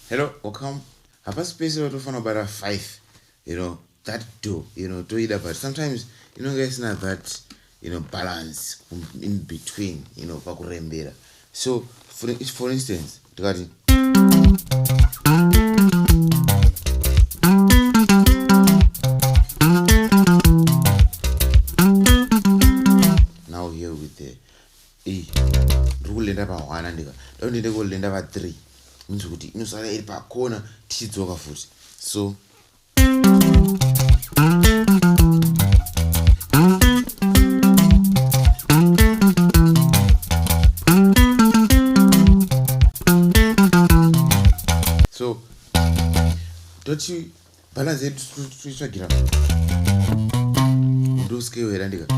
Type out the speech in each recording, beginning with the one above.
Hello, welcome. Have a space to find about a five, that do, to either, but sometimes, guys, not that, balance in between, pakurembera. So, for instance, Tukati, now here with the E, rule end up at one and don't need to go end up at three. Means kuti inosara iri pakona tichidzoka futi. So don't you balance it to do scale here and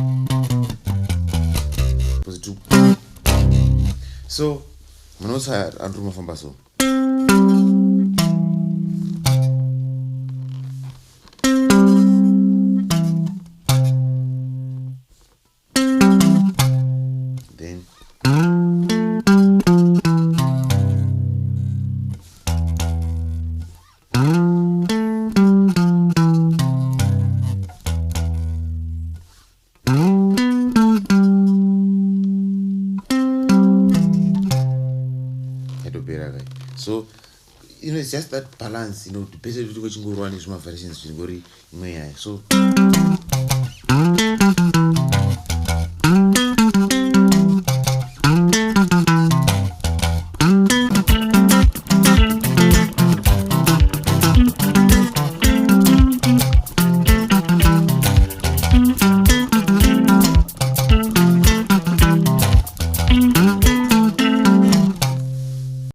positive. So Manosa and Ruma from Basso. Then so it's just that balance, the best to which go run is my variations so